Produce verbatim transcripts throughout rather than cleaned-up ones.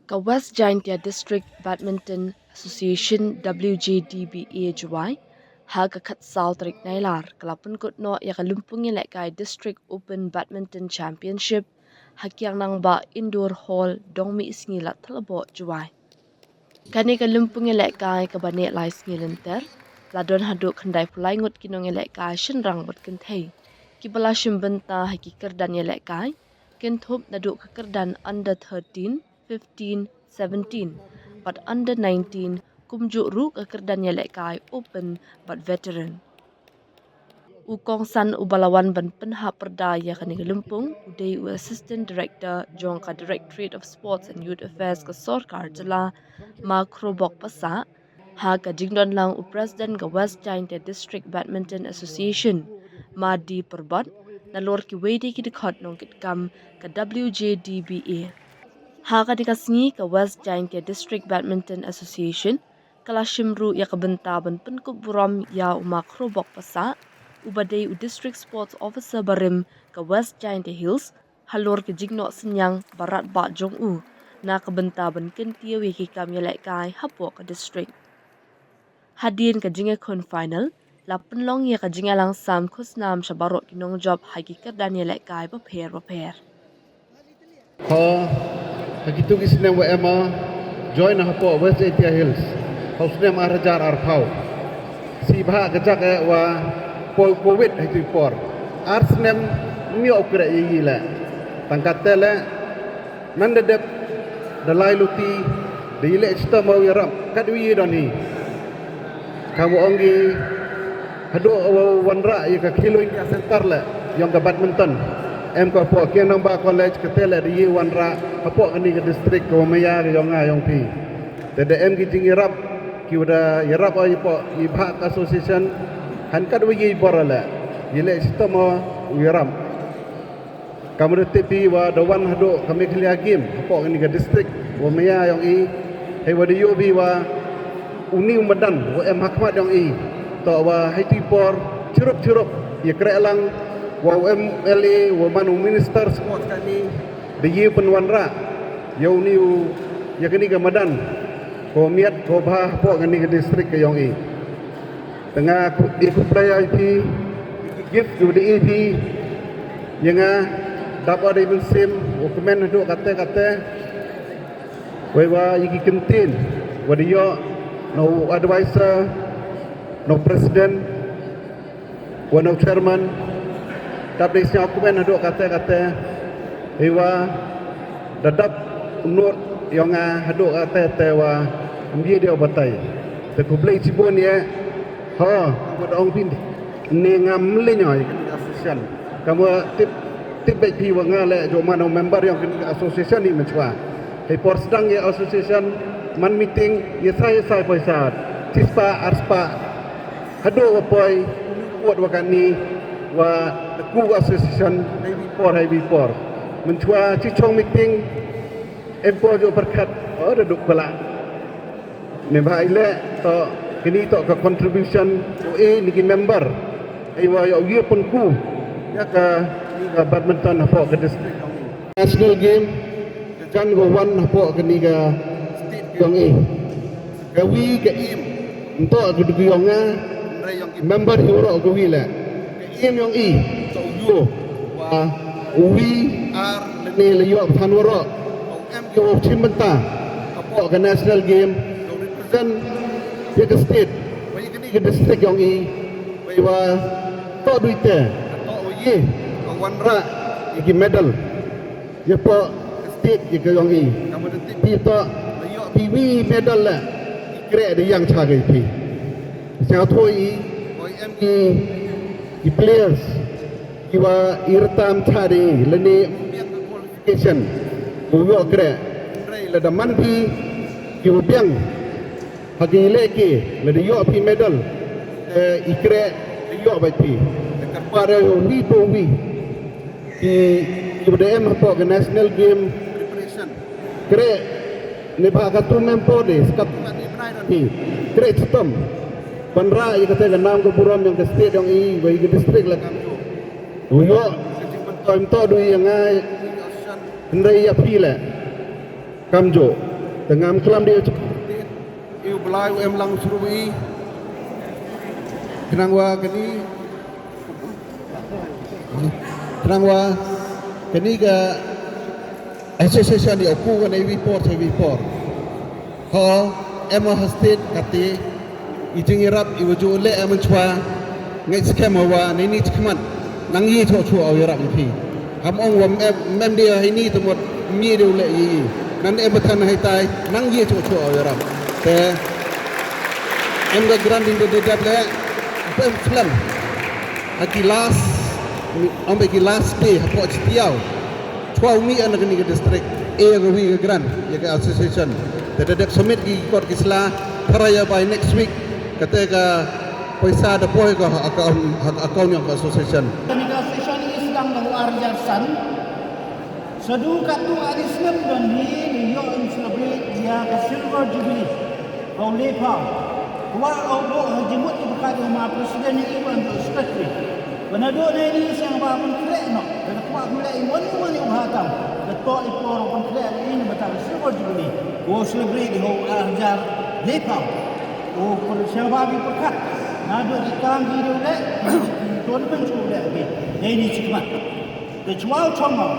Ka West Jaintia District Badminton Association, W J D B A Jowai, ha ka khatsaw tarik Nailar, ka la pynkut noh ïa ka lympung ïalehkai District Open Badminton Championship ha Kiang Nangbah Indoor Hall, Dongmihsngi, Ladthadlaboh, Jowai. Kane ka lympung ïalehkai kaba neh lai sngi lynter, la don haduh khyndai phew lai ngut ki nongïalehkai shynrang bad kynthei kiba la shim bynta ha ki kyrdan ïalehkai, kynthup naduh ka kyrdan under thirteen, fifteen, seventeen bad under nineteen, kumjuh ruh ka kyrdan ïalehkai open bad veteran. U kongsan uba la wan ban pynhap pyrda ïa kane ka lympung u dei u Assistant Director jong ka Directorate of Sports and Youth Affairs ka Sorkar Jylla, Ma Khrobok Passah, ha ka jingdon lang u President ka West Jaintia District Badminton Association, Ma D Pyrbot, nalor kiwei de ki dkhot nongkitkam ka W J D B A. Ha kane ka sngi ka West Jaintia District Badminton Association ka la shim ruh ïa ka bynta ban pynkup burom ïa u Ma Khrobok Passah, uba dei u District Sports Officer barim ka West Jaintia Hills, halor ka jingnoh synñiang ba radbah jong u na ka bynta ban kyntiew ïa ki kam ïalehkai hapoh ka district. Hadien ka jingïakhun final, la pynlong ïa ka jingïalang sam khusnam sha baroh ki nongjop ha ki kyrdan ïalehkai bapher bapher. Ho, ha kitu ki snem wa em, join hapoh West Jaintia Hills ha u snem ar hajar arphew. Sibha ka jaka wa poi covid ha itu i por. Ar snem ym ïoh u kre ïa i leh. Tang katte leh, nanda dep da lai luti da i leh chitom wa ïarap kat wi i don i. Ka wa ong i haduh wa wanrah ïa ka Khelo India Center leh ïong ka badminton. Em ka hapoh Kiang Nangbah College, katte leh da i wanrah hapoh kani ka district ka wa maya ka ïong nga ïong phi. Te da em ki jingïarap ki wa da ïarap ïa hapoh i bhah ka association, han kat wa i bor leh i leh chitom wa ïarap. Ka mut da tip phi wa da wan haduh ka Meghalaya Game hapoh kani ka district wa maya ïong i. Hei wa da ïoh phi wa uni u madan wa em ha khmat ïong i. To wa ha itu i por chirup chirup ïa kre lang wa u M L A wa man u minister sports kani da ïa pynwanrah ïa uni u ïa kani ka madan ko miat ko bha hapoh kani ka district ka ïong i. Te nga ku i ku play i phi gift ku da i phi ïa nga dap wa da i mynsiem u kmen haduh katte katte. Wei wa ïa ki kyntien wa da ïoh na u advisor, na u president, wa na u chairman, dap da i sñiaw kmen haduh katte katte. Wei wa da dap u nud ïong nga haduh katte katte wa ym ye dei u batai. Te khublei chibun ïa ho wa da ong phi ne ngam mlien ïa ka association. Ka mut tip tip beit phi wa nga leh jong man u member ïong kani ka association i mynchwa. Hei por sdang ïa association man meeting ïa sa ïa sa poisa chispah arspah haduh wa poi kot wa kani wa ku association hei wi por hei wi por. Mynchwa chi chong meeting em por ju pyrkhat o da duk pala. Member i leh to kini to ka contribution u e ni ki member. Ai wa ïa u ïa pynku ïa ka ka badminton hapoh ka district. National game ka jan wa wan hapoh kani ka state yong i. Ka wi ka im nto ka du yong nga member hi waro ka wi le ka im yong i to u yu wa u wi ar ne le yu than waro. Em ki wa chim bynta hapoh ka national game ka represent ïa ka state wa ïa kani ka district yong i. Wei wa to dui te to u yi ka wanrah ïa ki medal ïa poh ka state ïa ka yong i. Ka mut ti pi to la ïoh pi wi medal la i kre da yang cha ga i pi. Cha thoi i em ki ki players ki wa i rtam cha de i lane qualification u ïoh kre. Hynrei lada man phi ki u biang ha ki leh ki lada ïoh phi medal te i kre da ïoh bad phi. Te kyrpad ïa u wi pa u wi ki ki u da em hapoh ka national game preparation. Kre ne ba ka tu mem por de ka tu ka ni bnai ran phi kre chitom ban ra ïa kata ka nam ka burom ïa ka state ïong i wa ïa ka district la kam ju. U ïoh ka jingmyntoi mynta du ïa nga hynrei ïa phi le kam ju. Te ngam klam de u Blai u em lang u suru i. Khnang wa kani. Khnang wa kani ka association ïa u ku kane wi por te wi por. Ho em ha state kate i jingïarap i wajul leh em chwa. Ngai skhem wa nai ni chkhmat nang yi cho cho aw ïarap phi. Ham ong wa mem de hai ni te mot mi de u leh yi. Nan em batan hai tai nang yi cho cho aw ïarap. Te em ga grant in de de dap leh em film. Ha ki last, ong ba ki last day hapoh Chitiaw. Chwa u mih na kani ka district, e ka wi ka grant ïa ka association. Te da dep submit ki kot ki sla, para ïa by next week. Kate ka poisa da poi ka ha account, ha account ïa ka association. Kani ka association i sdang da u ar hajar san. Sa du katto katne snem don hi ngi ïoh ngi celebrate ïa ka Silver Jubilee. Ka u Lephaw. Kwah u buh ha jingmut u ba ka u ma president ïa i wan u secretary. Ba naduh nai ni sngewbha pynkhreh noh. Ba kwah u leh i wan i wan i u ba tam. Ba toh i por pynkhreh ïa i ba tam Silver Jubilee. Ko celebrate ho ar hajar Lephaw. Ko sngewbha bi pyrkhat. Naduh ki kam ki dei u leh. Ki ton pynchu leh ki. Nai ni chi khmat. Te chwa u chong ong,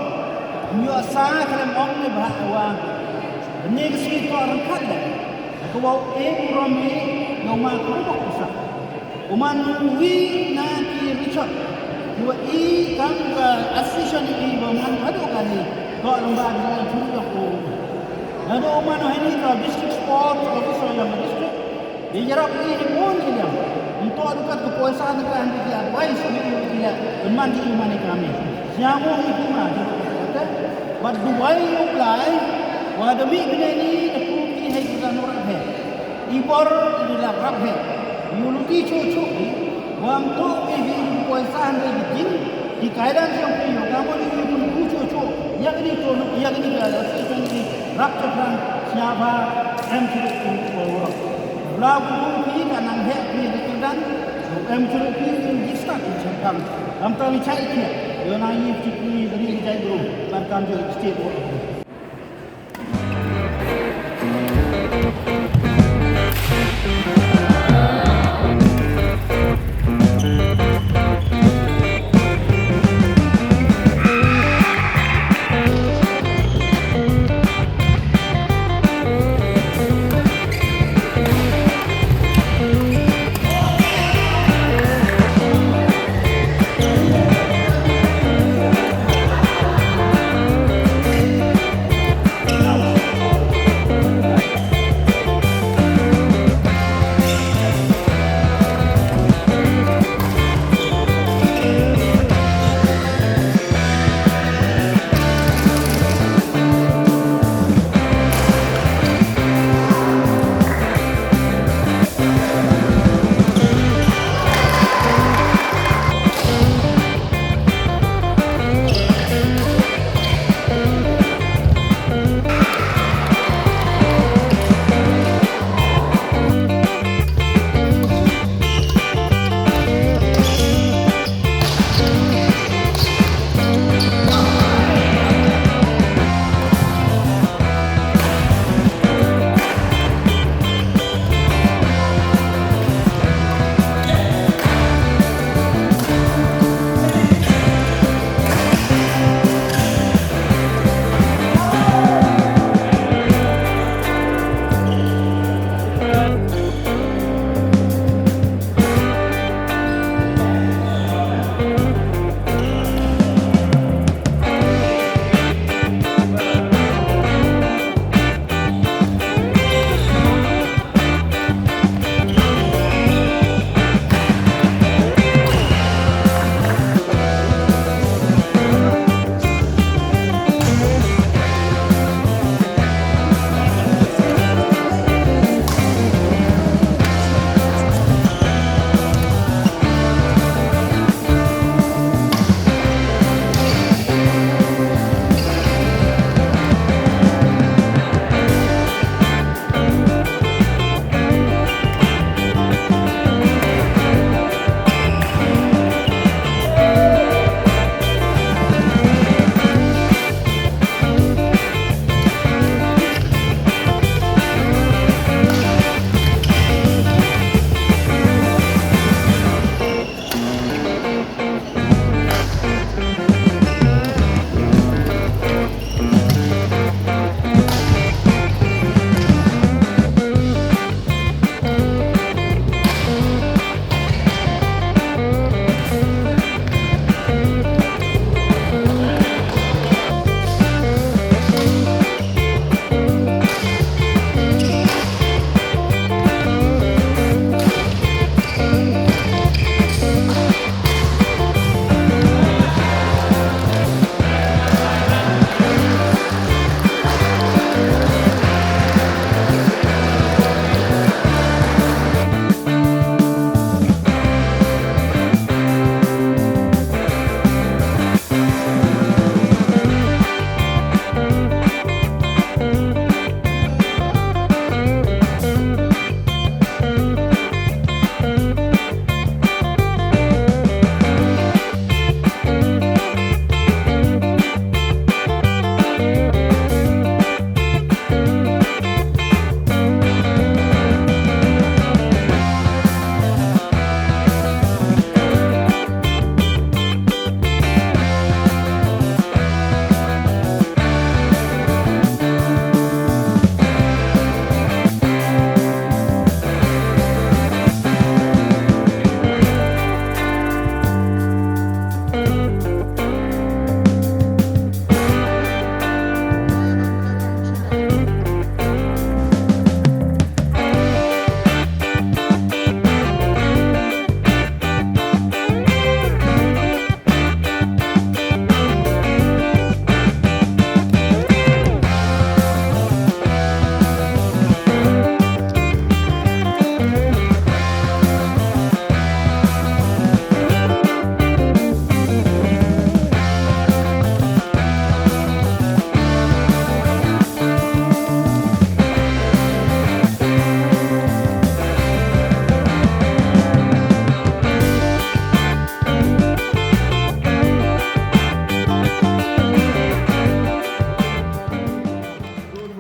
ym ïoh sa khlem ong ne bah wa. Bne ka sngi to ryngkat leh. Ka wa u e burom i, nga u ma ka rubok u sa. U man u wi na ki Richard. Ki wa i kam ka association i wa man haduh kani. Ko lamba bi ngan churi ka ko. Naduh u man u hani ka district sports officer ïa ka district. Ïarap ïa ki bun ki liang. Ym toh du kat ka poisa, na ka hynrei ki advice ïa ki liang. Ban man ki ïa man ïa ka mi. Sñiaw mo ïa ki ma. Bad duwai ïa u Blai. Wa da mih bnai ni da kum ki hei ki da nurap he. I bor i da rap he. Ïa u luti chuh chuh ki. Wa ym toh ïa ki poisa hynrei ki jing. Ki kaidan sñiaw ki ïa ka mo ïa ki pun ku chuh chuh. Ïa ki ni to ïa ki ni ka da si kan ki rap chapran sñiaw ba em chuh ki. Bla u phi ka nang heh phi ka kyrdan, em chuh phi ka jistak ka changkang. Kam tam i chai ki, yo na yi ki ki bani ki jai bro, ban kam jo ki state wo.